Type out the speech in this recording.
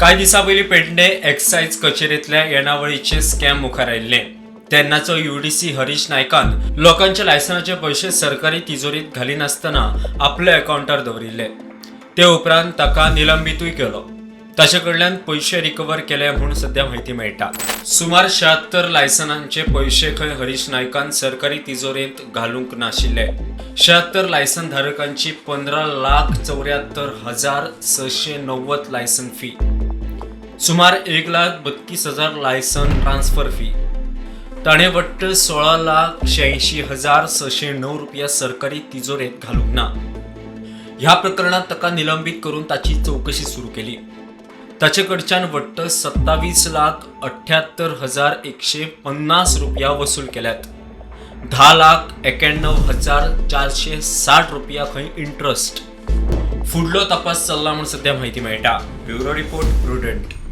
कांय दिसां पयलीं पेडणे एक्सायज कचेरेंतल्या येणावळीचे स्कॅम मुखार आयिल्ले. तेन्नाचो यूडीसी हरीश नायकान लोकांच्या लायसनाचे पयशे सरकारी तिजोरीत घालिनासतना आपल्या अकावंटार दवरिल्ले. ते उपरांत ताका निलंबितूय केलो. ताचे कडल्यान पयशे रिकवर केले म्हूण सध्या म्हायती मेळटा. सुमार 76 लायसनांचे पयशे खंय हरीश नायकान सरकारी तिजोरेंत घालूंक नाशिल्ले. 76 लायसन धारकांची 15,74,690 लायसन फी, सुमार 1,32,000 लायसन ट्रान्सफर फी, ताणें वट्ट 16,86,609 रुपया सरकारी तिजोरेंत घालूंक ना. ह्या प्रकरणात ताका निलंबीत करून ताची चवकशी सुरू केली. ताचे कडच्यान वट्ट 27,78,150 रुपया वसूल केल्यात. 10,91,460 रुपया खंय इंट्रस्ट. फुडलो तपास चल्ला म्हूण सध्या म्हायती मेळटा. Bureau report, Prudent.